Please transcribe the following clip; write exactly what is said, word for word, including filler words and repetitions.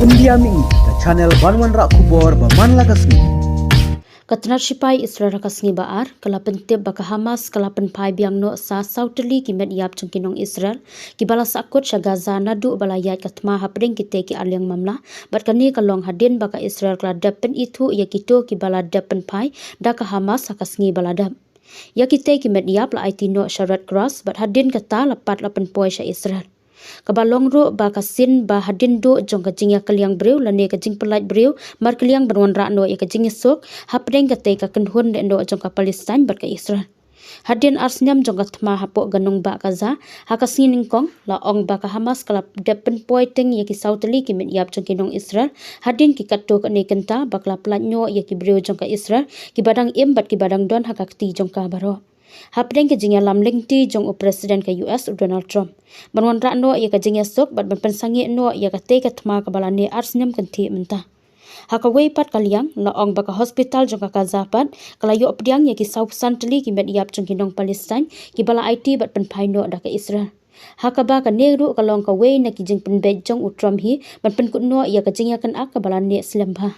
India Mihi, ka channel ban wanrah khubor ba man la ka sngi. Ka tnat shipai Israel ha ka sngi ba ar ka la pyntip ba ka Hamas ka la pynphai biang noh sa saw tylli ki met ïap jong ki nong Israel kiba la sahkut sha Gaza naduh ba la ïaid ka thma hapdeng kitei ki arliang mamla, bad kane ka long hadien ba ka Israel ka la dep pynithuh ïa kito kiba la dep pynphai da ka Hamas ha ka sngi ba la dep. Ïa kitei ki met ïap la aiti noh sha Red Cross bad hadien kata la pat la pynpoi sha Israel. Kaba long ruh ba ka sien ba hadien duh jong ka jingïakylliang briew lane ka jingpyllait briew markylliang ban wanrah noh ïa ka jingïasuk hapdeng katei ka kynhun lehnoh jong ka Palestine bad ka Israel. Hadien ar snem jong ka thma hapoh ka nongbah Gaza, ha ka sngi nyngkong la ong ba ka Hamas ka la dep pynpoi teng ïa ki saw tylli ki met ïap jong ki nong Israel hadien ki katto katne kynta ba ka la pyllait noh ïa ki briew jong ka Israel kiba dang im bad kiba dang don ha ka kti jong ka baroh. Hapdeng ka jingïalam lynti jong u President ka U S u Donald Trump ban wanrah noh ïa ka jingïasuk bad ban pynsangeh noh ïa katei ka thma kaba la neh ar snem kynthih mynta. Ha kawei pat ka liang la ong ba ka hospital jong ka Gaza pat ka la ïoh pdiang ïa ki saw phew san tylli ki met ïap jong ki nong Palestine kiba la aiti bad pynphai noh da ka Israel. Ha kaba kane ruh ka long kawei na ki jingpynbeit jong u Trump hi ban pynkut noh ïa ka jingïakynad kaba la neh slem bha.